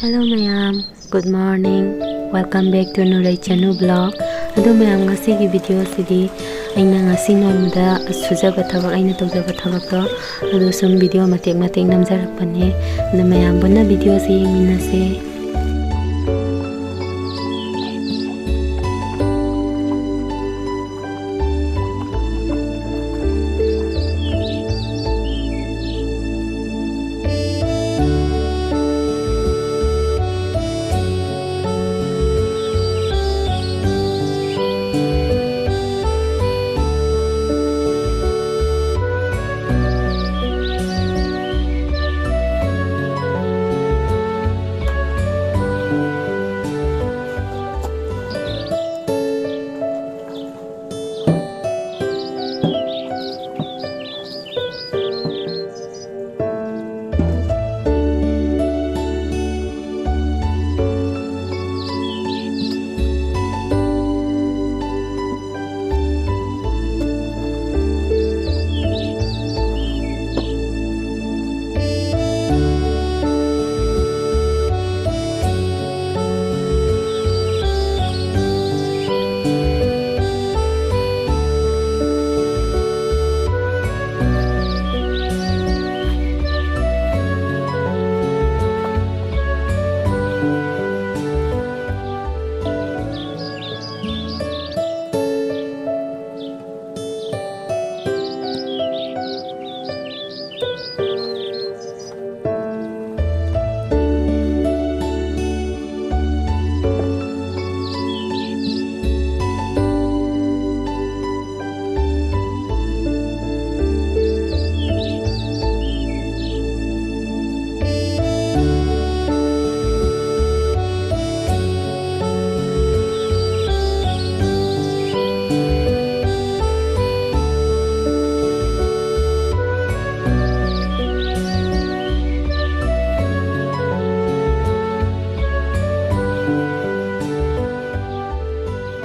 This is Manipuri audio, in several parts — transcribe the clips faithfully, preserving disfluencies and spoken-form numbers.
Hello ꯃꯌꯥꯝ, good morning, welcome back to Nurei Chanu vlog. ꯑꯗꯣ ꯃꯌꯥꯝ, ꯉꯁꯤꯒꯤ video ꯁꯤꯗꯤ ꯑꯩꯅ ꯉꯁꯤ ꯅꯣꯡꯃꯗ ꯁꯨꯖꯕ ꯊꯕꯛ, ꯑꯩꯅ ꯇꯧꯖꯕ ꯊꯕꯛꯇꯣ, ꯑꯗꯨ ꯁꯨꯝ video ꯃꯇꯦꯛ ꯃꯇꯦꯛ ꯅꯝꯖꯔꯛꯄꯅꯦ꯫ ꯑꯗꯣ ꯃꯌꯥꯝ ꯄꯨꯟꯅ video ꯁꯦ ꯌꯦꯡꯃꯤꯟꯅꯁꯦ꯫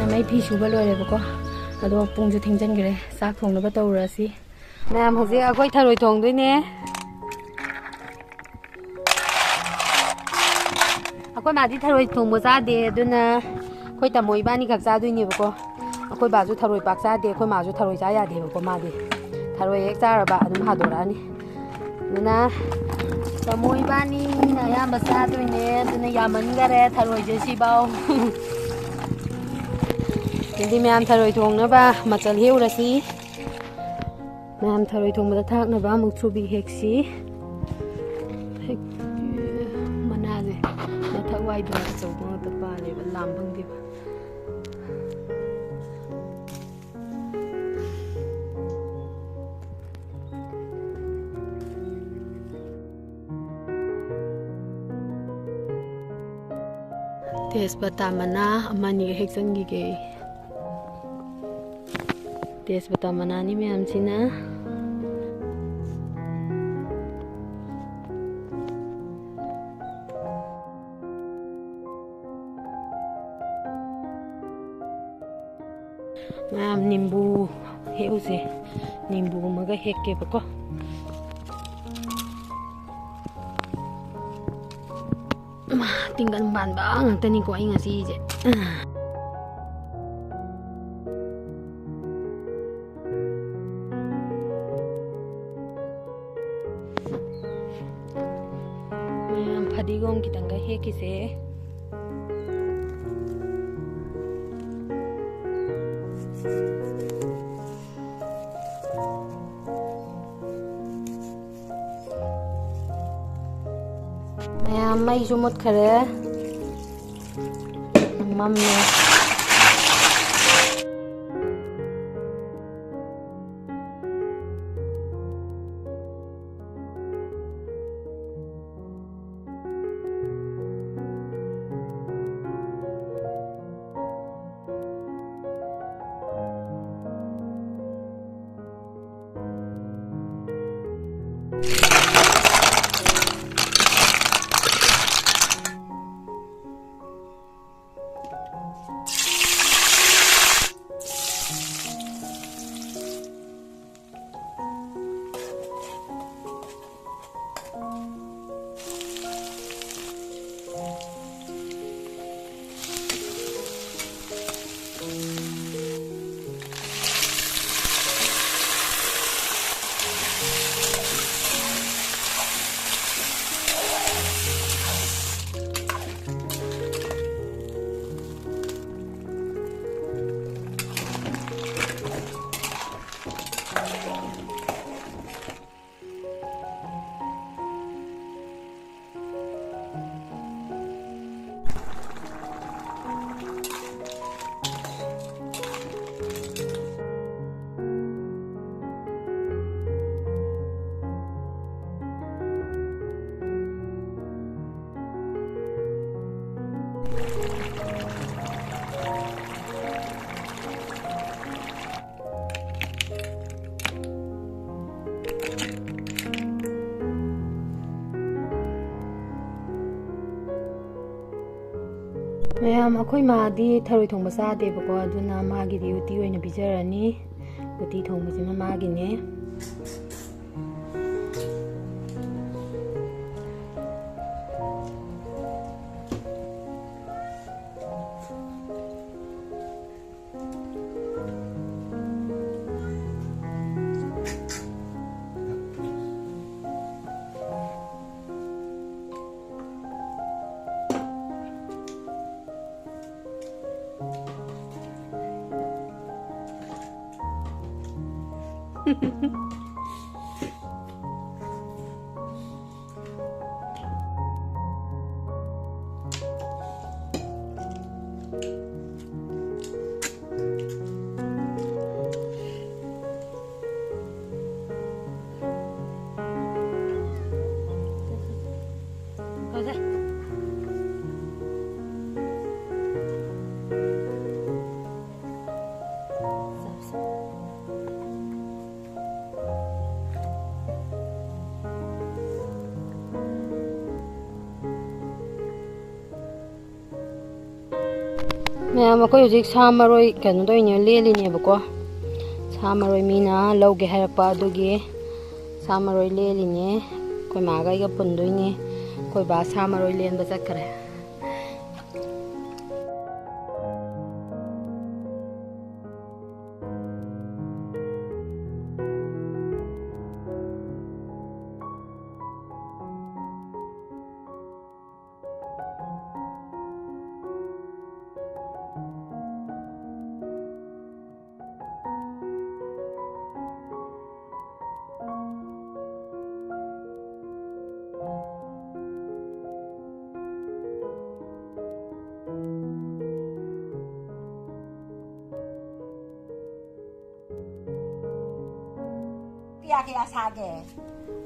ꯃꯌꯥꯝ, ꯑꯩ ꯐꯤ ꯁꯨꯕ ꯂꯣꯏꯔꯦꯕꯀꯣ, ꯑꯗꯣ ꯄꯨꯡꯁꯨ ꯊꯦꯡꯖꯟꯈ꯭ꯔꯦ, ꯆꯥꯛ ꯊꯣꯡꯅꯕ ꯇꯧꯔꯁꯤ꯫ ꯃꯌꯥꯝ, ꯍꯧꯖꯤꯛ ꯑꯩꯈꯣꯏ ꯊꯔꯣꯏ ꯊꯣꯡꯗꯣꯏꯅꯦ꯫ ꯑꯩꯈꯣꯏ ꯃꯥꯗꯤ ꯊꯔꯣꯏ ꯊꯣꯡꯕ ꯆꯥꯗꯦ, ꯑꯗꯨꯅ ꯑꯩꯈꯣꯏ ꯇꯥꯃꯣ ꯏꯕꯥꯅꯤ ꯈꯛ ꯆꯥꯗꯣꯏꯅꯦꯕꯀꯣ꯫ ꯑꯩꯈꯣꯏ ꯕꯥꯁꯨ ꯊꯔꯣꯏ ꯄꯥꯛ ꯆꯥꯗꯦ, ꯑꯩꯈꯣꯏ ꯃꯥꯁꯨ ꯊꯔꯣꯏ ꯆꯥ ꯌꯥꯗꯦꯕꯀꯣ꯫ ꯃꯥꯗꯤ ꯊꯔꯣꯏ ꯍꯦꯛ ꯆꯥꯔꯕ ꯑꯗꯨꯝ ꯍꯥꯗꯣꯔꯛꯑꯅꯤ꯫ ꯑꯗꯨꯅ ꯇꯥꯃꯣ ꯏꯕꯥꯅꯤꯅ ꯑꯌꯥꯝꯕ ꯆꯥꯗꯣꯏꯅꯦ, ꯑꯗꯨꯅ ꯌꯥꯝꯃꯟꯈꯔꯦ ꯊꯔꯣꯏꯁꯦ ꯁꯤꯐꯥꯎ꯫ ꯑꯗꯨꯗꯤ ꯃꯌꯥꯝ ꯊꯔꯣꯏ ꯊꯣꯡꯅꯕ ꯃꯆꯜ ꯍꯦꯛꯎꯔꯁꯤ꯫ ꯃꯌꯥꯝ ꯊꯔꯣꯏ ꯊꯣꯡꯕꯗ ꯊꯥꯛꯅꯕ ꯃꯨꯛꯊ꯭ꯔꯨꯕꯤ ꯍꯦꯛꯁꯤ꯫ ꯍꯦꯛ-, ꯃꯅꯥꯁꯦ ꯃꯊꯛ ꯋꯥꯏꯗꯣ ꯑꯆꯧꯕ ꯉꯥꯛꯇ ꯄꯥꯜꯂꯦꯕ, ꯂꯥꯝ ꯐꯪꯗꯦꯕ꯫ ꯇꯦꯖꯄꯇꯥ ꯃꯅꯥ ꯑꯃꯅꯤꯒ ꯍꯦꯛꯆꯟꯈꯤꯒꯦ꯫ ꯇꯦꯖꯄꯇꯥ ꯃꯅꯥꯅꯤ ꯃꯌꯥꯝꯁꯤꯅ꯫ ꯃꯌꯥꯝ ꯅꯤꯝꯕꯨ ꯍꯦꯛꯎꯁꯦ꯫ ꯅꯤꯝꯕꯨ ꯑꯃꯒ ꯍꯦꯛꯀꯦꯕꯀꯣ꯫ ꯃꯥ, ꯇꯤꯡꯒꯟ ꯄꯥꯟꯕ ꯉꯥꯛꯇꯅꯤꯀꯣ ꯑꯩ ꯉꯁꯤꯁꯦ꯫ ꯃꯌꯥꯝ ꯐꯗꯤꯒꯣꯝ ꯈꯤꯇꯪꯒ ꯍꯦꯛꯈꯤꯁꯦ꯫ ꯃꯌꯥꯝ ꯃꯩꯁꯨ ꯃꯨꯠꯈꯔꯦ꯫ ꯃꯝꯃꯦ꯫ ꯃꯌꯥꯝ, ꯑꯩꯈꯣꯏ ꯃꯥꯗꯤ ꯊꯔꯣꯏ ꯊꯣꯡꯕ ꯆꯥꯗꯦꯕꯀꯣ, ꯑꯗꯨꯅ ꯃꯥꯒꯤꯗꯤ ꯎꯇꯤ ꯑꯣꯏꯅ ꯄꯤꯖꯔꯅꯤ꯫ ꯎꯇꯤ ꯊꯣꯡꯕꯁꯤꯅ ꯃꯥꯒꯤꯅꯦ꯫ ꯃꯌꯥꯝ, ꯑꯩꯈꯣꯏ ꯍꯧꯖꯤꯛ ꯁꯥ ꯃꯔꯣꯏ ꯀꯩꯅꯣ ꯇꯧꯔꯤꯅꯦ, ꯂꯦꯜꯂꯤꯅꯦꯕꯀꯣ꯫ ꯁꯥ ꯃꯔꯣꯏ ꯃꯤꯅ ꯂꯧꯒꯦ ꯍꯥꯏꯔꯛꯄ ꯑꯗꯨꯒꯤ ꯁꯥ ꯃꯔꯣꯏ ꯂꯦꯜꯂꯤꯅꯦ꯫ ꯑꯩꯈꯣꯏ ꯃꯥꯒ ꯑꯩꯒ ꯄꯨꯟꯗꯣꯏꯅꯦ꯫ ꯑꯩꯈꯣꯏ ꯕꯥ ꯁꯥ ꯃꯔꯣꯏ ꯂꯦꯟꯕ ꯆꯠꯈ꯭ꯔꯦ꯫ ꯀꯌꯥ ꯀꯌꯥ ꯁꯥꯒꯦ?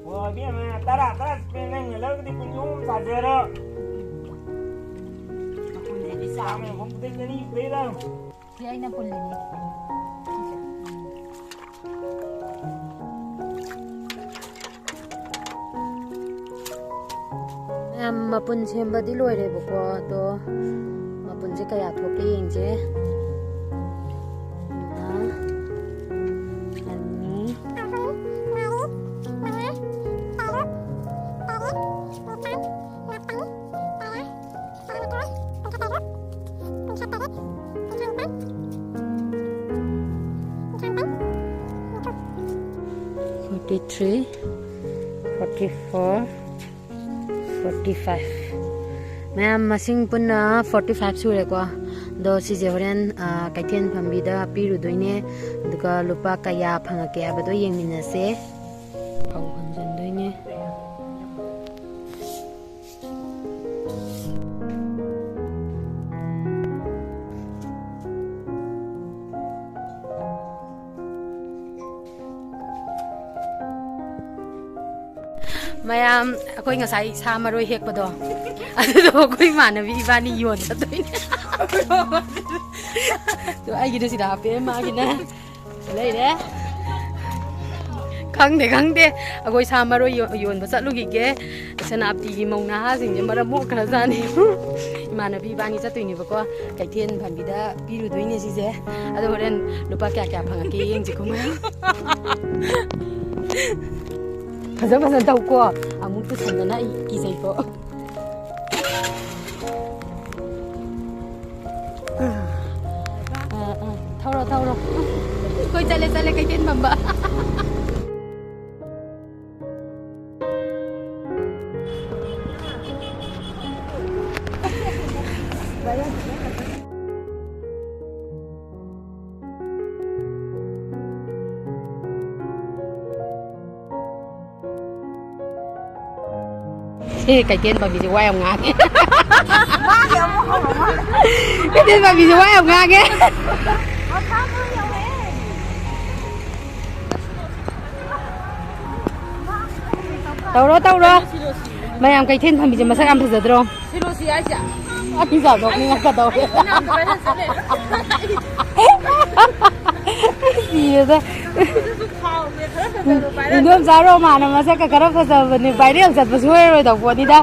ꯑꯣ, ꯏꯕꯦꯝꯃ, ꯇꯔꯥ, ꯇꯔꯥ ꯄꯤꯔꯦ, ꯅꯪꯅ ꯂꯧꯔꯒꯗꯤ ꯀꯨꯟ ꯑꯍꯨꯝ ꯁꯥꯖꯔꯣ꯫ ꯁꯤ ꯑꯩꯅ ꯄꯨꯜꯂꯤꯅꯤ꯫ ꯃꯌꯥꯝ, ꯃꯄꯨꯟ ꯁꯦꯝꯕꯗꯤ ꯂꯣꯏꯔꯦꯕꯀꯣ, ꯑꯗꯣ ꯃꯄꯨꯟꯁꯦ ꯀꯌꯥ ꯊꯣꯛꯀꯦ ꯌꯦꯡꯁꯦ꯫ ꯑꯃ, ꯑꯅꯤ, forty three, forty four, forty five꯫ ꯃꯌꯥꯝ, ꯃꯁꯤꯡ ꯄꯨꯟꯅ forty five ꯁꯨꯔꯦꯀꯣ꯫ ꯑꯗꯣ ꯁꯤꯁꯦ ꯍꯣꯔꯦꯟ, ꯑ, ꯀꯩꯊꯦꯜ ꯐꯝꯕꯤꯗ ꯄꯤꯔꯨꯗꯣꯏꯅꯦ꯫ ꯑꯗꯨꯒ ꯂꯨꯄꯥ ꯀꯌꯥ ꯐꯪꯉꯛꯀꯦ ꯍꯥꯏꯕꯗꯣ ꯌꯦꯡꯃꯤꯟꯅꯁꯦ꯫ ꯐꯧ ꯍꯟꯖꯟꯗꯣꯏꯅꯦ꯫ ꯃꯌꯥꯝ, ꯑꯩꯈꯣꯏ ꯉꯁꯥꯏ ꯁꯥ ꯃꯔꯣꯏ ꯍꯦꯛꯄꯗꯣ, ꯑꯗꯨꯗꯣ ꯑꯩꯈꯣꯏ ꯏꯃꯥꯟꯅꯕꯤ ꯏꯕꯥꯅꯤ ꯌꯣꯟ ꯆꯠꯇꯣꯏꯅꯦ꯫ ꯑꯗꯣ ꯑꯩꯒꯤꯗ ꯁꯤꯗ ꯍꯥꯞꯄꯦ, ꯃꯥꯒꯤꯅ ꯂꯩꯔꯦ꯫ ꯈꯪꯗꯦ, ꯈꯪꯗꯦ꯫ ꯑꯩꯈꯣꯏ ꯁꯥ ꯃꯔꯣꯏ ꯌꯣ-, ꯌꯣꯟꯕ ꯆꯠꯂꯨꯈꯤꯒꯦ꯫ ꯁꯦꯅꯥꯄꯇꯤꯒꯤ ꯃꯧ ꯅꯍꯥꯁꯤꯡꯁꯦ ꯃꯔꯝ ꯃꯣꯛꯈ꯭ꯔꯖꯥꯠꯅꯤ꯫ ꯏꯃꯥꯟꯅꯕꯤ ꯏꯕꯥꯅꯤ ꯆꯠꯇꯣꯏꯅꯦꯕꯀꯣ꯫ ꯀꯩꯊꯦꯜ ꯐꯝꯕꯤꯗ ꯄꯤꯔꯨꯗꯣꯏꯅꯦ ꯁꯤꯁꯦ꯫ ꯑꯗꯣ ꯍꯣꯔꯦꯟ ꯂꯨꯄꯥ ꯀꯌꯥ ꯀꯌꯥ ꯐꯪꯉꯛꯀꯦ ꯌꯦꯡꯁꯤꯀꯣ, ꯃꯌꯥꯝ꯫ ꯐꯖ ꯐꯖꯅ ꯇꯧꯀꯣ꯫ ꯑꯃꯨꯛ ꯇꯨꯁꯟꯗꯅ ꯑꯩ ꯀꯤꯖꯩꯀꯣ꯫ ꯑꯥ, ꯑꯥ, ꯊꯧꯔꯣ, ꯊꯧꯔꯣ꯫ ꯑꯩꯈꯣꯏ ꯆꯠꯂꯦ, ꯆꯠꯂꯦ, ꯀꯩꯊꯦꯜ ꯐꯝꯕ꯫ ꯁꯤ ꯀꯩꯊꯦꯜ ꯐꯝꯕꯤꯁꯦ ꯋꯥ ꯌꯥꯝ ꯉꯥꯡꯉꯦ꯫ ꯃꯥꯒꯤ ꯑꯃꯨꯛ ꯍꯧꯔ ꯃꯥꯜꯂꯦ꯫ ꯀꯩꯊꯦꯜ ꯐꯝꯕꯤꯁꯦ ꯋꯥ ꯌꯥꯝ ꯉꯥꯡꯉꯦ꯫ ꯃꯈꯥꯗ ꯌꯧꯔꯛꯑꯦ꯫ ꯇꯧꯔꯣ, ꯇꯧꯔꯣ꯫ ꯃꯌꯥꯝ, ꯀꯩꯊꯦꯜ ꯐꯝꯕꯤꯁꯦ ꯃꯁꯛ ꯌꯥꯝ ꯐꯖꯗ꯭ꯔꯣ? ꯁꯤꯔꯣꯁꯤ ꯍꯥꯏꯁꯦ? ꯑꯅꯤꯁꯥ ꯅꯣꯛꯅꯤꯡꯉꯛꯀꯗꯧꯔꯦ꯫ ꯁꯤꯔꯦꯗ꯫ ꯏꯟꯗꯣꯝꯆꯥ ꯔꯣꯃꯥꯅ ꯃꯁꯛꯀ ꯈꯔ ꯐꯖꯕꯅꯦ, viral ꯆꯠꯄ ꯁꯣꯏꯔꯔꯣꯏꯗꯧ ꯄꯣꯠꯅꯤꯗ꯫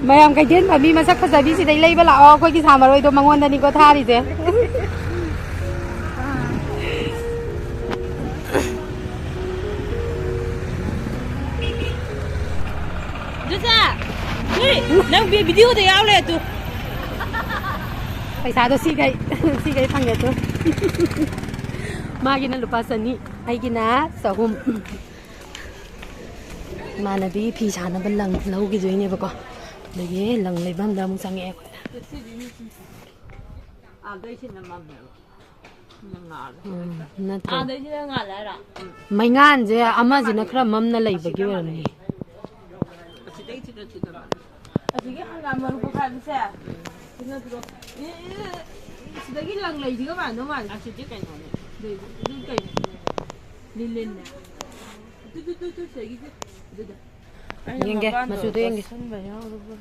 ꯃꯌꯥꯝ ꯀꯩꯊꯦꯜ ꯐꯝꯕꯤ ꯃꯁꯛ ꯐꯖꯕꯤ ꯁꯤꯗꯩ ꯂꯩꯕ ꯂꯥꯛꯑꯣ, ꯑꯩꯈꯣꯏꯒꯤ ꯁꯥ ꯃꯔꯣꯏꯗꯣ ꯃꯉꯣꯟꯗꯅꯤꯀꯣ ꯊꯥꯔꯤꯁꯦ꯫ ꯖꯨꯁꯥ! ꯍꯨꯏ! ꯅꯪ ꯚꯤ-, ꯚꯤꯗꯤꯑꯣꯗ ꯌꯥꯎ ꯂꯩꯔꯦ ꯇꯨ꯫ ꯄꯩꯁꯥꯗꯣ ꯁꯤꯈꯩ, ꯁꯤꯈꯩ ꯐꯪꯉꯦ ꯇꯨ꯫ ꯃꯥꯒꯤꯅ ꯂꯨꯄꯥ ꯆꯅꯤ, ꯑꯩꯒꯤꯅ ꯆꯍꯨꯝ꯫ ꯏꯃꯥꯟꯅꯕꯤ ꯐꯤ ꯁꯥꯅꯕ ꯂꯪ ꯂꯧꯈꯤꯗꯣꯏꯅꯦꯕꯀꯣ꯫ ꯑꯗꯒꯤ ꯂꯪ ꯂꯩꯐꯝꯗ ꯑꯃꯨꯛ ꯆꯪꯉꯛꯑꯦ ꯑꯩꯈꯣꯏ꯫ ꯎꯝ, ꯅꯠꯇ꯭ꯔꯣ? ꯃꯩꯉꯥꯟꯁꯦ ꯑꯃꯁꯤꯅ ꯈꯔ ꯃꯝꯅ ꯂꯩꯕꯒꯤ ꯑꯣꯏꯔꯝꯅꯤ꯫ ꯑꯁꯤꯒꯤ ꯍꯪꯒꯥꯝ ꯃꯔꯨ ꯄꯣꯛꯈꯥꯏꯕꯁꯦ꯫ ꯁꯤ ꯅꯠꯇ꯭ꯔꯣ? ꯑꯦ, ꯑꯦ, ꯑꯦ, ꯁꯤꯗꯒꯤ ꯂꯪ ꯂꯩꯁꯤꯒ ꯃꯥꯟꯗꯧ ꯃꯥꯜꯂꯦ꯫ ꯑꯁꯤꯗꯤ ꯀꯩꯅꯣꯅꯦ꯫ ꯑꯗꯨ, ꯑꯗꯨ ꯀꯩꯅꯣ? ꯂꯤꯂꯤꯟꯅꯦ꯫ ꯇꯨ, ꯇꯨ, ꯇꯨ, ꯇꯨ, ꯁꯤꯗꯒꯤꯁꯦ꯫ ꯑꯗꯨꯗ꯫ ꯑꯩꯅ ꯌꯦꯡꯒꯦ, ꯃꯄꯥꯟꯗꯣ ꯃꯆꯨꯗꯣ ꯌꯦꯡꯒꯦ꯫ ꯇꯣꯠꯁꯟꯕ ꯌꯥꯎꯔꯕ꯭ꯔꯥ?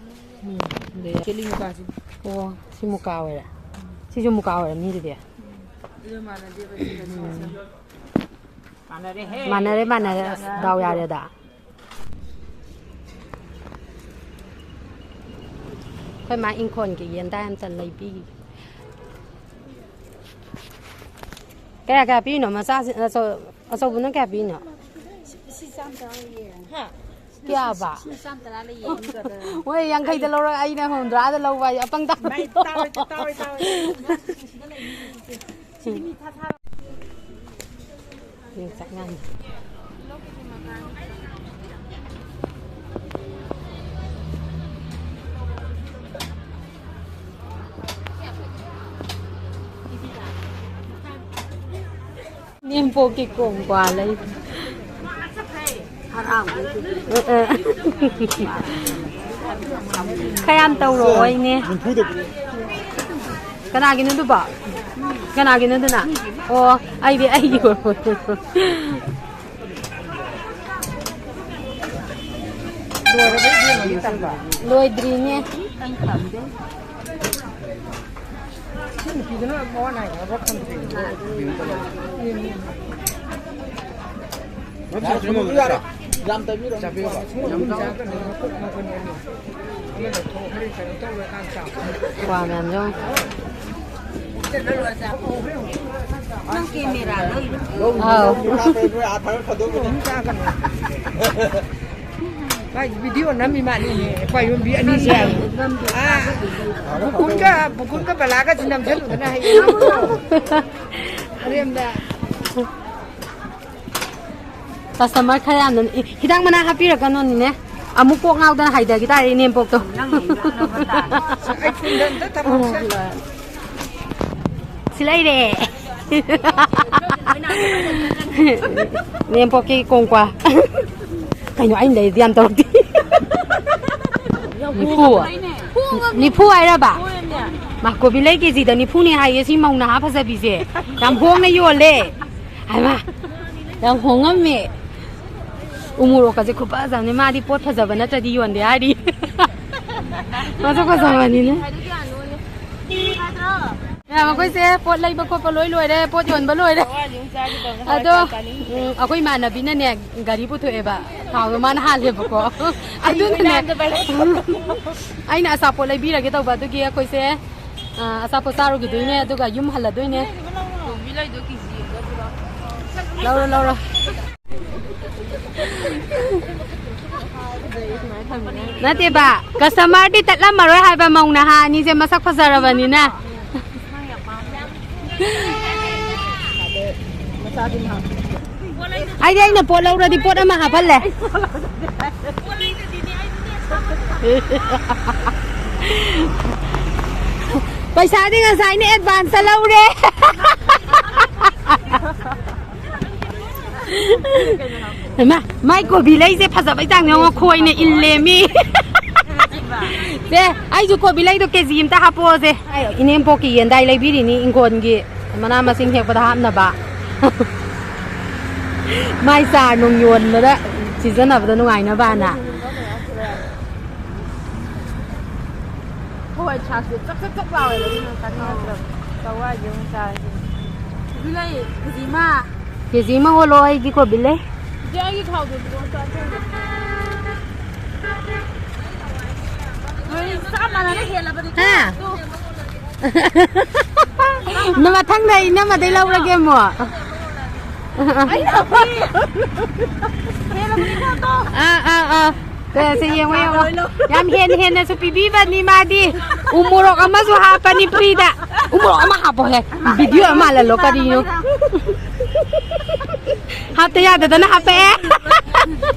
ꯎꯝ, ꯑꯗꯨ ꯌꯥ-, ꯀꯦꯂꯤ ꯃꯨꯀꯥꯁꯤꯗꯤ꯫ ꯑꯣ, ꯁꯤ ꯃꯨꯀꯥ ꯑꯣꯏꯔꯦ꯫ ꯁꯤꯁꯨ ꯃꯨꯀꯥ ꯑꯣꯏꯔꯝꯅꯤ ꯑꯗꯨꯗꯤ꯫ ꯑꯗꯨ ꯃꯥꯟꯅꯗꯦꯕ ꯁꯤꯒ ꯁꯤꯒꯁꯦ꯫ ꯃꯥꯟꯅꯔꯦ, ꯃꯥꯟꯅꯔꯦ꯫ ꯑꯁ, ꯗꯥꯎ ꯌꯥꯔꯦꯗ꯫ ꯑꯩꯈꯣꯏ ꯃꯥ ꯏꯪꯈꯣꯜꯒꯤ ꯌꯦꯟꯗꯥ ꯑꯝꯇ ꯂꯩꯕꯤꯒꯦ꯫ ꯀꯌꯥ ꯀꯌꯥ ꯄꯤꯔꯤꯅꯣ ꯃꯆꯥꯁꯤ? ꯑꯆꯧ-, ꯑꯆꯧꯕꯅ ꯀꯌꯥ ꯄꯤꯔꯤꯅꯣ? ꯁꯤ ꯆꯥꯝ ꯇꯔꯥ ꯂꯩꯌꯦ꯫ ꯍꯥ? ꯀꯌꯥꯕ? ꯁꯤ ꯆꯥꯝ ꯇꯔꯥ ꯂꯩꯌꯦ꯫ ꯃꯣꯏ ꯌꯥꯡꯈꯩꯗ ꯂꯧꯔꯒ ꯑꯩꯅ ꯍꯨꯝꯗ꯭ꯔꯥꯗ ꯂꯧꯕ ꯍꯥꯏꯁꯦ ꯑꯄꯪ ꯇꯥꯕ꯫ ꯃꯥꯏ ꯇꯥꯎꯔꯣꯏ, ꯇꯥꯎꯔꯣꯏ, ꯇꯥꯎꯔꯣꯏ꯫ ꯁꯤꯗ ꯂꯩꯅꯤ, ꯁꯤꯁꯦ꯫ ꯁꯤꯗꯤ ꯃꯤ ꯊꯥ ꯊꯥ ꯌꯣꯡꯆꯥꯛ ꯉꯥꯟꯕ꯫ ꯅꯦꯝꯄꯣꯛꯀꯤ ꯀꯣꯡꯀ꯭ꯋꯥ ꯂꯩ꯫ ꯈꯌꯥꯝ ꯇꯧꯔꯛꯑꯣ ꯏꯅꯦ꯫ ꯀꯅꯥꯒꯤꯅꯣ ꯑꯗꯨꯕꯣ? ꯀꯅꯥꯒꯤꯅꯣ ꯑꯗꯨꯅ? ꯑꯣ, ꯑꯩꯗꯤ ꯑꯩꯒꯤ ꯑꯣꯏꯔꯕꯣꯏ꯫ ꯂꯣꯏꯔꯕ ꯏꯕꯦꯝꯃ, ꯂꯣꯏꯗ꯭ꯔꯤꯅꯦ꯫ ꯁꯤ ꯅꯨꯄꯤꯗꯨꯅ ꯃꯋꯥ ꯅꯥꯏꯈ꯭ꯔꯕ ꯈꯪꯗ꯭ꯔꯤ꯫ ꯌꯥꯝ ꯇꯩꯕꯤꯔꯣ꯫ ꯀ꯭ꯋꯥ ꯃꯌꯥꯝꯁꯨ꯫ ꯅꯪ ꯀꯦꯃꯦꯔꯥ ꯂꯧꯔꯤꯔꯣ? ꯑꯥꯎ꯫ ꯃꯥꯏ ꯚꯤꯗꯤꯑꯣ ꯅꯝꯃꯤ ꯃꯥꯜꯂꯤꯅꯦ, ꯀ꯭ꯋꯥ ꯌꯣꯟꯕꯤ ꯑꯅꯤꯁꯦ꯫ ꯑꯥ, ꯕꯨꯀꯨꯟꯒ, ꯕꯨꯀꯨꯟꯒ ꯕꯂꯥꯒꯁꯤ ꯅꯝꯁꯜꯂꯨꯗꯅ ꯍꯌꯦꯡ꯫ ꯑꯔꯦꯝꯗ꯫ ꯀꯁꯇꯃꯔ ꯈꯔ ꯌꯥꯝꯅ, ꯏ, ꯍꯤꯗꯥꯛ ꯃꯅꯥ ꯍꯥꯞꯄꯤꯔꯛꯀꯅꯣꯅꯤꯅꯦ꯫ ꯑꯃꯨꯛ ꯀꯣꯛ ꯉꯥꯎꯗꯅ ꯍꯥꯏꯊꯈꯤ ꯇꯥꯔꯦ ꯏꯅꯦꯝꯄꯣꯛꯇꯣ꯫ ꯅꯪ ꯉꯥꯡꯅꯕ ꯇꯥꯔꯦ꯫ ꯑꯩ ꯐꯣꯟꯗ ꯑꯝꯇ ꯊꯝꯃꯣꯁꯦ꯫ ꯁꯤ ꯂꯩꯔꯦ꯫ ꯏꯅꯦꯝꯄꯣꯛꯀꯤ ꯀꯣꯡꯀ꯭ꯋꯥ꯫ ꯀꯩꯅꯣ ꯑꯩꯅ ꯂꯩꯔꯤꯗꯤ ꯌꯥꯝ ꯇꯧꯔꯛꯇꯦ꯫ ꯅꯤꯐꯨ꯫ ꯅꯤꯐꯨ ꯍꯥꯏꯔꯕ? ꯃꯥ, ꯀꯣꯕꯤ ꯂꯩ ꯀꯦꯖꯤꯗ ꯅꯤꯐꯨꯅꯦ ꯍꯥꯏꯌꯦ ꯁꯤ ꯃꯧ ꯅꯍꯥ ꯐꯖꯕꯤꯁꯦ꯫ ꯌꯥꯝ ꯍꯣꯡꯅ ꯌꯣꯜꯂꯦ꯫ ꯍꯥꯏꯃ, ꯌꯥꯝ ꯍꯣꯡꯉꯝꯃꯦ꯫ ꯎꯃꯣꯔꯣꯛꯀꯁꯦ ꯈꯨꯐꯖꯕꯅꯦ, ꯃꯥꯗꯤ ꯄꯣꯠ ꯐꯖꯕ ꯅꯠꯇ꯭ꯔꯗꯤ ꯌꯣꯟꯗꯦ ꯍꯥꯏꯔꯤ꯫ ꯃꯁꯛ ꯐꯖꯕꯅꯤꯅ꯫ ꯃꯌꯥꯝ, ꯑꯩꯈꯣꯏꯁꯦ ꯄꯣꯠ ꯂꯩꯕ ꯈꯣꯠꯄ ꯂꯣꯏ ꯂꯣꯏꯔꯦ, ꯄꯣꯠ ꯌꯣꯟꯕ ꯂꯣꯏꯔꯦ꯫ ꯑꯗꯣ, ꯎꯝ, ꯑꯩꯈꯣꯏ ꯏꯃꯥꯟꯅꯕꯤꯅꯅꯦ ꯒꯥꯔꯤ ꯄꯨꯊꯣꯛꯑꯦꯕ, ꯊꯥꯎꯗꯣ ꯃꯥꯅ ꯍꯥꯜꯂꯦꯕꯀꯣ꯫ ꯑꯗꯨꯅꯅꯦ ꯑꯩꯅ ꯑꯆꯥꯄꯣꯠ ꯂꯩꯕꯤꯔꯒꯦ ꯇꯧꯕ, ꯑꯗꯨꯒꯤ ꯑꯩꯈꯣꯏꯁꯦ ꯑꯥ, ꯑꯆꯥꯄꯣꯠ ꯆꯥꯔꯨꯈꯤꯗꯣꯏꯅꯦ, ꯑꯗꯨꯒ ꯌꯨꯝ ꯍꯜꯂꯗꯣꯏꯅꯦ꯫ ꯀꯣꯕꯤ ꯂꯩꯗꯣ ꯀꯦꯖꯤ ꯑꯃꯒ ꯄꯤꯔꯣ꯫ ꯂꯧꯔꯣ, ꯂꯧꯔꯣ꯫ ꯅꯠꯇꯦꯕ, ꯀꯁꯇꯃꯔꯗꯤ ꯇꯠꯂꯝꯃꯔꯣꯏ ꯍꯥꯏꯕ, ꯃꯧ ꯅꯍꯥ ꯑꯅꯤꯁꯦ ꯃꯁꯛ ꯐꯖꯔꯕꯅꯤꯅ꯫ ꯑꯩꯗꯤ ꯑꯩꯅ ꯄꯣꯠ ꯂꯧꯔꯗꯤ ꯄꯣꯠ ꯑꯃ ꯍꯥꯞꯍꯜꯂꯦ꯫ ꯄꯩꯁꯥꯗꯤ ꯉꯁꯥꯏꯅ ꯑꯦꯗꯚꯥꯟꯁꯇ ꯂꯧꯔꯦ꯫ ꯍꯩꯃꯥ, ꯃꯥꯏ ꯀꯣꯕꯤ ꯂꯩꯁꯦ ꯐꯖꯕꯩ ꯆꯥꯡ ꯌꯦꯡꯉꯣ, ꯈꯣꯏꯅ ꯏꯜꯂꯦ ꯃꯤ꯫ ꯁꯦ, ꯑꯩꯁꯨ ꯀꯣꯕꯤ ꯂꯩꯗꯣ ꯀꯦꯖꯤ ꯑꯝꯇ ꯍꯥꯞꯄꯛꯑꯣꯁꯦ꯫ ꯑꯩ ꯏꯅꯦꯝꯄꯣꯛꯀꯤ ꯌꯦꯟꯗꯥꯏ ꯂꯩꯕꯤꯔꯤꯅꯤ, ꯏꯪꯈꯣꯜꯒꯤ ꯃꯅꯥ ꯃꯁꯤꯡ ꯍꯦꯛꯄꯗ ꯍꯥꯞꯅꯕ꯫ ꯃꯥꯏ ꯆꯥꯔ ꯅꯨꯡ ꯌꯣꯟꯕꯗ ꯁꯤꯖꯤꯟꯅꯕꯗ ꯅꯨꯡꯉꯥꯏꯅꯕꯅ꯫ ꯍꯣꯏ, ꯁꯥꯛꯁꯦ ꯆꯛ ꯆꯛ ꯆꯛ ꯂꯥꯎꯋꯦꯕ, ꯑꯗꯨꯅ ꯆꯥꯅꯤꯡꯉꯛꯇ꯭ꯔꯕ꯫ ꯆꯥꯛꯋꯥꯏꯁꯦ ꯑꯃꯨꯛ ꯆꯥꯔꯁꯦ꯫ ꯑꯗꯨ ꯂꯩ, ꯀꯦꯖꯤ ꯑꯃ꯫ ꯀꯦꯖꯤ ꯑꯃ ꯑꯣꯜꯂꯣ, ꯑꯩꯒꯤ ꯀꯣꯕꯤ ꯂꯩ꯫ ꯏꯆꯦ, ꯑꯩꯒꯤ ꯈꯥꯎꯗꯣ ꯄꯤꯔꯛꯑꯣ, ꯆꯥꯊꯣꯛꯑꯒꯦ꯫ ꯅꯣꯏ ꯆꯞ ꯃꯥꯟꯅꯅ ꯍꯦꯜꯂꯕꯅꯤ꯫ ꯍꯥ? ꯑꯗꯨ ꯅ ꯃꯊꯪꯗ ꯏꯅꯝꯃꯗꯩ ꯂꯧꯔꯒꯦ ꯑꯃꯨꯛ꯫ ꯑꯩ ꯂꯧꯔꯤ꯫ ꯍꯦꯜꯂꯕꯅꯤꯀꯣ ꯑꯗꯣ꯫ ꯑꯥ, ꯑꯥ, ꯑꯥ꯫ ꯁꯦ, ꯁꯦ, ꯌꯦꯡꯉꯣ, ꯌꯦꯡꯉꯣ꯫ ꯂꯣꯏ ꯂꯧ꯫ ꯌꯥꯝ ꯍꯦꯟꯅ ꯍꯦꯟꯅꯁꯨ ꯄꯤꯕꯤꯕꯅꯤ ꯃꯥꯗꯤ꯫ ꯎ ꯃꯣꯔꯣꯛ ꯑꯃꯁꯨ ꯍꯥꯞꯄꯅꯤ ꯐ꯭ꯔꯤꯗ꯫ ꯎ ꯃꯣꯔꯣꯛ ꯑꯃ ꯍꯥꯞꯄꯣꯍꯦ꯫ ꯚꯤꯗꯤꯑꯣ ꯑꯃ ꯃꯥꯜꯍꯜꯂꯣ, ꯀꯔꯤꯅꯣ? ꯍꯥꯞꯇ ꯌꯥꯗꯗꯅ ꯍꯥꯞꯄꯛꯑꯦ꯫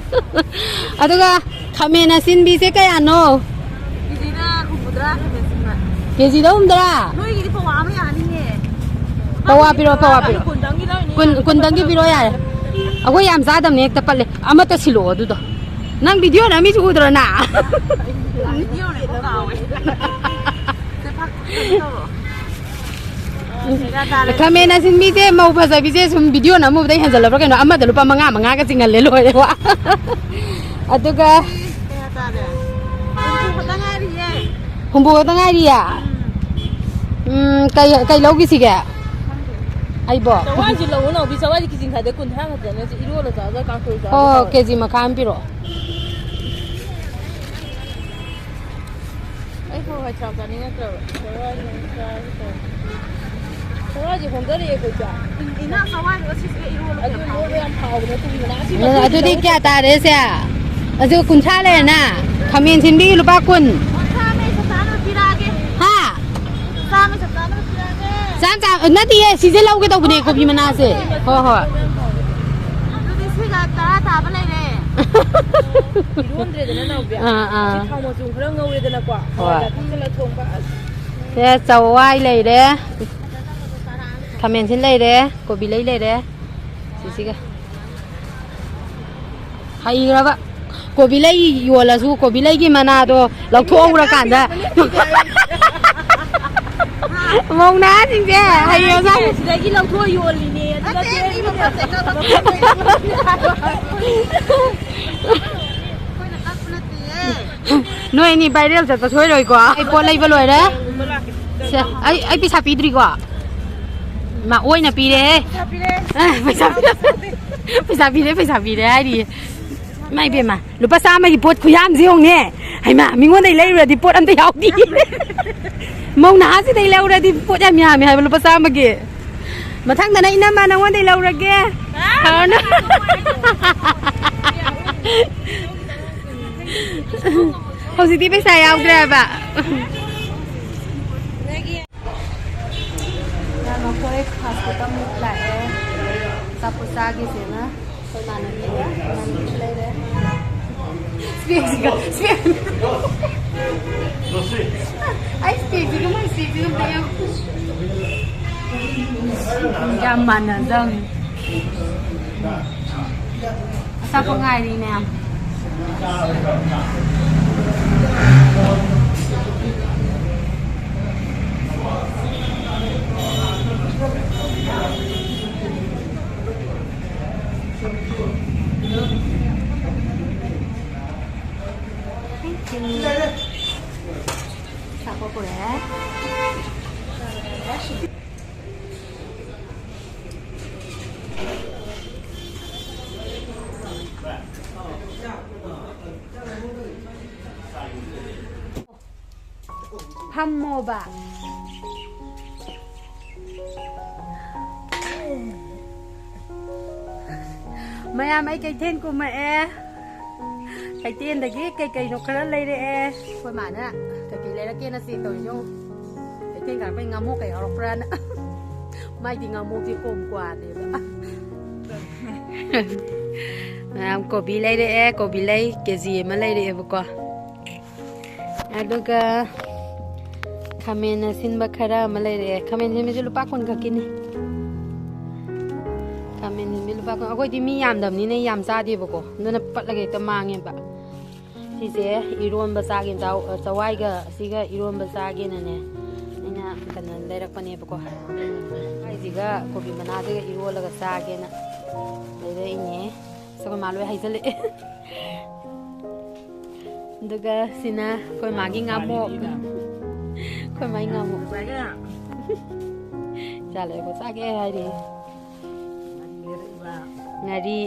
ꯑꯗꯨꯒ ꯈꯥꯃꯦꯟ ꯑꯁꯤꯟꯕꯤꯁꯦ ꯀꯌꯥꯅꯣ? ꯀꯦꯖꯤꯗ ꯍꯨꯝꯐꯨꯇꯔꯥ ꯈꯥꯃꯦꯟ ꯑꯁꯤꯟꯕ꯫ ꯀꯦꯖꯤꯗ ꯍꯨꯝꯐꯨꯇꯔꯥ? ꯅꯣꯏꯒꯤꯗꯤ ꯄꯋꯥ ꯑꯃ ꯌꯥꯅꯤꯌꯦ꯫ ꯄꯋꯥ ꯄꯤꯔꯣ, ꯄꯋꯥ ꯄꯤꯔꯣ꯫ ꯀꯨꯟꯗꯪꯒꯤ ꯂꯧꯔꯤꯅꯤ꯫ ꯀꯨꯟ, ꯀꯨꯟꯗꯪꯒꯤ ꯄꯤꯔꯣ ꯌꯥꯔꯦ꯫ ꯑꯩꯈꯣꯏ ꯌꯥꯝ ꯆꯥꯗꯕꯅꯦ, ꯍꯦꯛꯇ ꯄꯠꯂꯦ꯫ ꯑꯃꯠꯇ ꯁꯤꯜꯂꯛꯑꯣ ꯑꯗꯨꯗꯣ꯫ ꯅꯪ ꯚꯤꯗꯤꯑꯣ ꯅꯝꯃꯤꯁꯤ ꯎꯗ꯭ꯔꯣ ꯅꯪ? ꯚꯤꯗꯤꯑꯣꯅꯦ, ꯀꯥꯎꯋꯦ꯫ ꯁꯦ, ꯐꯥꯛ-, ꯀꯩꯅꯣ ꯇꯧꯔꯣ꯫ ꯈꯥꯃꯦꯟ ꯑꯁꯤꯟꯕꯤꯁꯦ, ꯃꯧ ꯐꯖꯕꯤꯁꯦ ꯁꯨꯝ ꯚꯤꯗꯤꯑꯣ ꯅꯝꯃꯨꯕꯗꯩ ꯍꯦꯟꯖꯜꯂꯕ꯭ꯔꯥ ꯀꯩꯅꯣ? ꯑꯃꯗ ꯂꯨꯄꯥ ꯃꯉꯥ, ꯃꯉꯥꯒ ꯆꯤꯡꯍꯜꯂꯦ, ꯂꯣꯏꯔꯦ, ꯋꯥ꯫ ꯑꯗꯨꯒ ꯀꯌꯥ ꯇꯥꯔꯦ? ꯍꯨꯝꯐꯨ ꯈꯛꯇ ꯉꯥꯏꯔꯤꯌꯦ꯫ ꯍꯨꯝꯐꯨ ꯈꯛꯇ ꯉꯥꯏꯔꯤꯌꯦ? ꯎꯝ꯫ ꯎꯝ, ꯀꯩ, ꯀꯩ ꯂꯧꯈꯤꯁꯤꯒꯦ? ꯈꯪꯗꯦ꯫ ꯑꯩꯕꯣ? ꯆꯋꯥꯏꯁꯨ ꯂꯧꯑꯣ, ꯅꯥꯎꯕꯤ, ꯆꯋꯥꯏꯁꯦ ꯀꯦꯖꯤ ꯃꯈꯥꯏꯗ ꯀꯨꯟꯊ꯭ꯔꯥ ꯈꯛꯇꯅꯦ, ꯁꯤ ꯏꯔꯣꯜꯂ ꯆꯥꯕꯗ ꯀꯥꯡꯁꯣꯏ ꯆꯥꯕꯗ ꯍꯣꯏ, ꯍꯣꯏ, ꯍꯥꯎꯋꯦ꯫ ꯀꯦꯖꯤ ꯃꯈꯥꯏ ꯑꯃ ꯄꯤꯔꯛꯑꯣ꯫ ꯑꯩ ꯍꯋꯥꯏ ꯊ꯭ꯔꯥꯛ ꯆꯥꯅꯤꯡꯉꯛꯇ꯭ꯔꯕ꯫ ꯆꯋꯥꯏꯁꯦ ꯑꯃꯨꯛ ꯆꯥꯔꯒꯦ ꯇꯧꯔꯦ꯫ ꯆꯋꯥꯏꯁꯦ ꯍꯣꯡꯗꯔꯛꯑꯦ ꯑꯩꯈꯣꯏ ꯆꯥ꯫ ꯏ-, ꯏꯅꯥꯎ ꯆꯋꯥꯏꯗꯨꯒ ꯁꯤꯁꯤꯒ ꯏꯔꯣꯜꯂꯣ ꯑꯗꯨ ꯀꯌꯥꯝ ꯏꯔꯣꯜꯂꯣ ꯍꯥꯎꯒꯦ? ꯌꯥꯝ ꯍꯥꯎꯕꯅꯦ, ꯀꯨꯕꯤ ꯃꯅꯥ ꯑꯁꯤ ꯑꯗꯨ, ꯃꯆꯨꯁꯤ ꯑꯗꯨꯗꯤ ꯂꯧ-, ꯀꯌꯥ ꯇꯥꯔꯦ ꯁꯦ? ꯑꯗꯨ ꯀꯨꯟꯊ꯭ꯔꯥ ꯂꯩꯔꯦꯅ? ꯈꯥꯃꯦꯟ ꯁꯤꯟꯕꯤꯒꯤ ꯂꯨꯄꯥ ꯀꯨꯟ꯫ ꯆꯥꯝꯃ ꯆꯞ ꯆꯥꯅ ꯄꯤꯔꯛꯑꯒꯦ꯫ ꯍꯥ? ꯆꯥꯝꯃ ꯆꯞ ꯆꯥꯅ ꯄꯤꯔꯛꯑꯒꯦ꯫ ꯆꯥꯝ, ꯆꯥꯝ, ꯅꯠꯇꯤꯌꯦ, ꯁꯤꯁꯦ ꯂꯧꯒꯦ ꯇꯧꯕꯅꯦ, ꯀꯣꯕꯤ ꯃꯅꯥꯁꯦ꯫ ꯍꯣꯏ, ꯍꯣꯏ꯫ ꯑꯗꯨꯗꯤ ꯁꯤꯒ ꯇꯔꯥ ꯇꯥꯕ ꯂꯩꯔꯦ꯫ ꯏꯔꯣꯟꯗ꯭ꯔꯦꯗꯅ, ꯅꯥꯎꯕꯤ꯫ ꯑꯥ, ꯑꯥ꯫ ꯁꯤ ꯊꯥꯎ ꯃꯆꯨꯝ ꯈꯔ ꯉꯧꯔꯦꯗꯅꯀꯣ꯫ ꯍꯣꯏ꯫ ꯍꯋꯥꯏꯖꯥꯔ ꯊꯥꯛꯆꯜꯂ ꯊꯣꯡꯕ꯫ ꯑꯁ꯫ ꯁꯦ, ꯆꯋꯥꯏ ꯂꯩꯔꯦ꯫ ꯈꯥꯃꯦꯟꯁꯤꯟ ꯂꯩꯔꯦ꯫ ꯀꯣꯕꯤ ꯂꯩ ꯂꯩꯔꯦ꯫ ꯁꯤꯁꯤꯒ꯫ ꯍꯩꯈ꯭ꯔꯕ꯫ ꯀꯣꯕꯤ ꯂꯩ ꯌꯣꯜꯂꯁꯨ ꯀꯣꯕꯤ ꯂꯩꯒꯤ ꯃꯅꯥꯗꯣ ꯂꯧꯊꯣꯛꯍꯧꯔꯀꯥꯟꯗ꯫ ꯃꯧ ꯅꯍꯥꯁꯤꯡꯁꯦ ꯍꯩꯔꯖꯥꯠꯅꯤ꯫ ꯁꯤꯗꯒꯤ ꯂꯧꯊꯣꯛꯑ ꯌꯣꯜꯂꯤꯅꯦ꯫ ꯑꯗꯨ ꯅꯠꯇꯦ, ꯅꯠꯇꯦ, ꯃꯤ ꯃꯐꯝꯗ ꯀꯛꯄ ꯅꯠꯇꯦ꯫ ꯑꯩꯈꯣꯏꯅ ꯀꯛꯄ ꯅꯠꯇꯤꯌꯦ꯫ ꯅꯣꯏ ꯑꯅꯤ viral ꯆꯠꯄ ꯁꯣꯏꯔꯣꯏꯀꯣ? ꯑꯩ ꯄꯣꯠ ꯂꯩꯕ ꯂꯣꯏꯔꯦ꯫ ꯁꯦ, ꯑꯩ, ꯑꯩ ꯄꯩꯁꯥ ꯄꯤꯗ꯭ꯔꯤꯀꯣ? ꯃꯥ ꯑꯣꯏꯅ ꯄꯤꯔꯦꯍꯦ꯫ ꯄꯩꯁꯥ ꯄꯤꯔꯦ꯫ ꯑ, ꯄꯩꯁꯥ ꯄꯤꯔꯦ꯫ ꯄꯩꯁꯥ ꯄꯤꯔꯦ, ꯄꯩꯁꯥ ꯄꯤꯔꯦ ꯍꯥꯏꯔꯤꯌꯦ꯫ ꯏꯃꯥ ꯏꯕꯦꯝꯃ, ꯂꯨꯄꯥ ꯆꯥꯝꯃꯒꯤ ꯄꯣꯠ ꯈꯨꯌꯥꯝꯁꯦ ꯌꯦꯡꯉꯨꯅꯦ꯫ ꯍꯩꯃꯥ, ꯃꯤꯉꯣꯟꯗꯩ ꯂꯩꯔꯨꯔꯗꯤ ꯄꯣꯠ ꯑꯝꯇ ꯌꯥꯎꯗꯦ꯫ ꯃꯧ ꯅꯍꯥꯁꯤꯗꯩ ꯂꯧꯔꯗꯤ ꯄꯣꯠ ꯌꯥꯝ ꯌꯥꯝꯃꯦ ꯍꯥꯏꯕ, ꯂꯨꯄꯥ ꯆꯥꯝꯃꯒꯤ꯫ ꯃꯊꯪꯗꯅ ꯏꯅꯝꯃ ꯅꯉꯣꯟꯗꯩ ꯂꯧꯔꯒꯦ꯫ ꯍꯥꯎꯅ꯫ ꯍꯧꯖꯤꯛꯇꯤ ꯄꯩꯁꯥ ꯌꯥꯎꯗ꯭ꯔꯦꯕ꯫ ꯃꯈꯣꯏ fast food ꯑꯃꯨꯛ ꯂꯥꯛꯑꯦ꯫ ꯑꯆꯥꯄꯣꯠ ꯆꯥꯒꯤꯁꯦꯅ ꯑꯩꯈꯣꯏ ꯏꯃꯥꯟꯅꯕꯤꯒ ꯏꯃꯥꯟꯅꯕꯤꯁꯨ ꯂꯩꯔꯦ꯫ Specꯁꯤꯒ, spec꯫ ꯑꯩ specꯁꯤꯒ ꯃꯥꯏ specꯁꯤꯒ ꯑꯝꯇ ꯌꯦꯡꯉꯨ꯫ ꯌꯥꯝ ꯃꯥꯟꯅꯗꯕꯅꯤ꯫ ꯑꯆꯥꯄꯣꯠ ꯉꯥꯏꯔꯤ ꯃꯌꯥꯝ꯫ Thank you. ꯑꯆꯥꯄꯣꯠ ꯄꯨꯔꯛꯑꯦ꯫ ꯐꯝꯃꯣꯕ꯫ ꯃꯌꯥꯝ, ꯑꯩ ꯀꯩꯊꯦꯜ ꯀꯨꯝꯃꯛꯑꯦ꯫ ꯀꯩꯊꯦꯜꯗꯒꯤ ꯀꯩ ꯀꯩꯅꯣ ꯈꯔ ꯂꯩꯔꯛꯑꯦ꯫ ꯑꯩꯈꯣꯏ ꯃꯥꯅ ꯀꯩ ꯀꯩ ꯂꯩꯔꯛꯀꯦꯅ check ꯇꯧꯔꯤ ꯌꯦꯡꯉꯨ꯫ ꯀꯩꯊꯦꯜ ꯀꯥꯔꯛꯄꯩ ꯉꯥꯃꯣꯛ ꯀꯩ ꯌꯥꯎꯔꯛꯄ꯭ꯔꯥꯅ꯫ ꯃꯥꯏꯗꯤ ꯉꯥꯃꯣꯛꯁꯦ ꯀꯣꯝ ꯀ꯭ꯋꯥꯅꯦꯕ꯫ ꯃꯌꯥꯝ ꯀꯣꯕꯤ ꯂꯩꯔꯛꯑꯦ, ꯀꯣꯕꯤ ꯂꯩ ꯀꯦ ꯖꯤ ꯑꯃ ꯂꯩꯔꯛꯑꯦꯕꯀꯣ꯫ ꯑꯗꯨꯒ ꯈꯥꯃꯦꯟ ꯑꯁꯤꯟꯕ ꯈꯔ ꯑꯃ ꯂꯩꯔꯛꯑꯦ꯫ ꯈꯥꯃꯦꯟ ꯑꯁꯤꯟꯕꯁꯦ ꯂꯨꯄꯥ ꯀꯨꯟ ꯈꯛꯀꯤꯅꯤ꯫ ꯈꯥꯃꯦꯟ ꯑꯁꯤꯟꯕꯤ ꯂꯨꯄꯥ ꯀꯨꯟ꯫ ꯑꯩꯈꯣꯏꯗꯤ ꯃꯤ ꯌꯥꯝꯗꯕꯅꯤꯅ ꯌꯥꯝ ꯆꯥꯗꯦꯕꯀꯣ, ꯑꯗꯨꯅ ꯄꯠꯂꯒ ꯍꯦꯛꯇ ꯃꯥꯡꯉꯦꯕ꯫ ꯁꯤꯁꯦ ꯏꯔꯣꯟꯕ ꯆꯥꯒꯦꯅ, ꯆꯥꯎ-, ꯆꯋꯥꯏꯒ ꯁꯤꯒ ꯏꯔꯣꯟꯕ ꯆꯥꯒꯦꯅꯅꯦ ꯑꯩꯅ ꯀꯩꯅꯣ ꯂꯩꯔꯛꯄꯅꯦꯕꯀꯣ꯫ ꯍꯋꯥꯏꯁꯤꯒ ꯀꯣꯕꯤ ꯃꯅꯥꯁꯤꯒ ꯏꯔꯣꯜꯂꯒ ꯆꯥꯒꯦꯅ ꯂꯩꯔꯛꯏꯅꯦ꯫ ꯑꯁ, ꯑꯩꯈꯣꯏ ꯃꯥ ꯂꯣꯏ ꯍꯩꯖꯜꯂꯛꯑꯦ꯫ ꯑꯗꯨꯒ ꯁꯤꯅ ꯑꯩꯈꯣꯏ ꯃꯥꯒꯤ ꯉꯥꯃꯣꯛ꯫ ꯑꯩꯈꯣꯏ ꯃꯥꯒꯤ ꯉꯥꯃꯣꯛ꯫ ꯆꯥꯒꯦ꯫ ꯏꯆꯥ ꯂꯩꯔꯛꯄ ꯆꯥꯒꯦ ꯍꯥꯏꯔꯤ꯫ ꯉꯥꯔꯤ꯫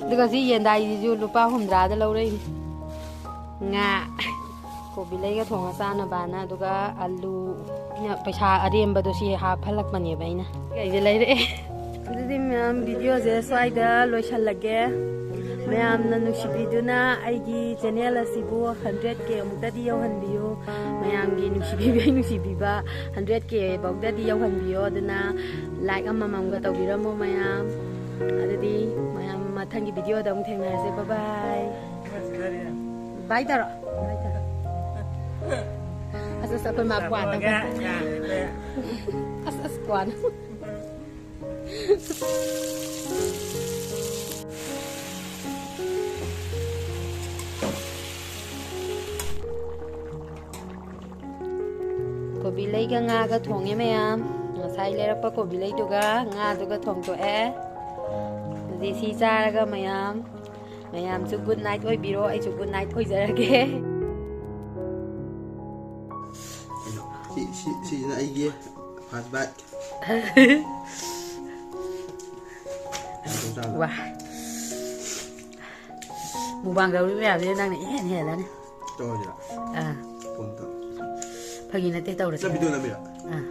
ꯑꯗꯨꯒ ꯁꯤ ꯌꯦꯟꯗꯥꯏꯁꯤꯁꯨ ꯂꯨꯄꯥ ꯍꯨꯝꯗ꯭ꯔꯥꯗ ꯂꯧꯔꯛꯏꯅꯤ꯫ ꯉꯥ, ꯀꯣꯕꯤ ꯂꯩꯒ ꯊꯣꯡꯉ ꯆꯥꯅꯕꯅ, ꯑꯗꯨꯒ ꯑꯂꯨ, ꯑꯩꯅ ꯄꯩꯁꯥ ꯑꯔꯦꯝꯕꯗꯣ ꯁꯤ ꯍꯥꯞꯍꯜꯂꯛꯄꯅꯦꯕ ꯑꯩꯅ꯫ ꯀꯩꯁꯦ ꯂꯩꯔꯛꯑꯦ꯫ ꯑꯗꯨꯗꯤ ꯃꯌꯥꯝ, ꯚꯤꯗꯤꯑꯣꯁꯦ ꯁ꯭ꯋꯥꯏꯗ ꯂꯣꯏꯁꯤꯜꯂꯒꯦ꯫ ꯃꯌꯥꯝꯅ ꯅꯨꯡꯁꯤꯕꯤꯗꯨꯅ ꯑꯩꯒꯤ ꯆꯦꯅꯦꯜ ꯑꯁꯤꯕꯨ ꯍꯟꯗ꯭ꯔꯦꯠ ꯀꯦ ꯑꯃꯨꯛꯇꯗꯤ ꯌꯧꯍꯟꯕꯤꯌꯨ꯫ ꯃꯌꯥꯝꯒꯤ ꯅꯨꯡꯁꯤꯕꯤꯕꯒꯤ ꯅꯨꯡꯁꯤꯕꯤꯕ ꯍꯟꯗ꯭ꯔꯦꯠ ꯀꯦ ꯐꯥꯎꯗꯗꯤ ꯌꯧꯍꯟꯕꯤꯌꯣ꯫ ꯑꯗꯨꯅ ꯂꯥꯏꯛ ꯑꯃꯃꯝꯒ ꯇꯧꯕꯤꯔꯝꯃꯣ ꯃꯌꯥꯝ꯫ ꯑꯗꯨꯗꯤ ꯃꯌꯥꯝ ꯃꯊꯪꯒꯤ ꯚꯤꯗꯤꯑꯣꯗ ꯑꯃꯨꯛ ꯊꯦꯡꯅꯔꯁꯦ꯫ ꯕꯥꯏ ꯕꯥꯏ꯫ ꯕꯥꯏ ꯇꯧꯔꯣ꯫ ꯕꯥꯏ ꯇꯧꯔꯣ꯫ ꯑꯁ, ꯑꯁ, ꯑꯩꯈꯣꯏ ꯃꯥ ꯀ꯭ꯋꯥ ꯇꯧꯈ꯭ꯔꯦ꯫ ꯑꯁ, ꯑꯁ, ꯀ꯭ꯋꯥꯅ꯫ ꯀꯣꯕꯤ ꯂꯩꯒ ꯉꯥꯒ ꯊꯣꯡꯉꯦ ꯃꯌꯥꯝ꯫ ꯉꯁꯥꯏ ꯂꯩꯔꯛꯄ ꯀꯣꯕꯤ ꯂꯩꯗꯨꯒ ꯉꯥꯗꯨꯒ ꯊꯣꯡꯗꯣꯛꯑꯦ꯫ ꯑꯗꯨꯗꯤ ꯁꯤ ꯆꯥꯔꯒ ꯃꯌꯥꯝ, ꯃꯌꯥꯝꯁꯨ ꯒꯨꯗ ꯅꯥꯏꯠ ꯑꯣꯏꯕꯤꯔꯣ, ꯑꯩꯁꯨ ꯒꯨꯗ ꯅꯥꯏꯠ ꯑꯣꯏꯖꯔꯒꯦ꯫ ꯁꯤ, ꯁꯤ, ꯁꯤꯁꯤꯅ ꯑꯩꯒꯤ ꯐꯥꯔꯁ ꯕꯥꯏꯠ꯫ ꯋꯥ꯫ ꯃꯨꯛꯕꯥꯡ ꯇꯧꯔꯤ ꯃꯌꯥꯝꯁꯦ ꯅꯪꯅ ꯏꯍꯦꯟ ꯍꯦꯜꯂꯅꯤ꯫ ꯇꯧꯔꯁꯤꯔꯥ? ꯑꯥ꯫ ꯐꯣꯟ ꯇꯧ꯫ ꯐꯥꯒꯤ ꯅꯠꯇꯦ, ꯇꯧꯔꯁꯤ꯫ ꯅꯪ ꯚꯤꯗꯤꯑꯣ ꯅꯝꯃꯤꯔꯣ? ꯑꯥ꯫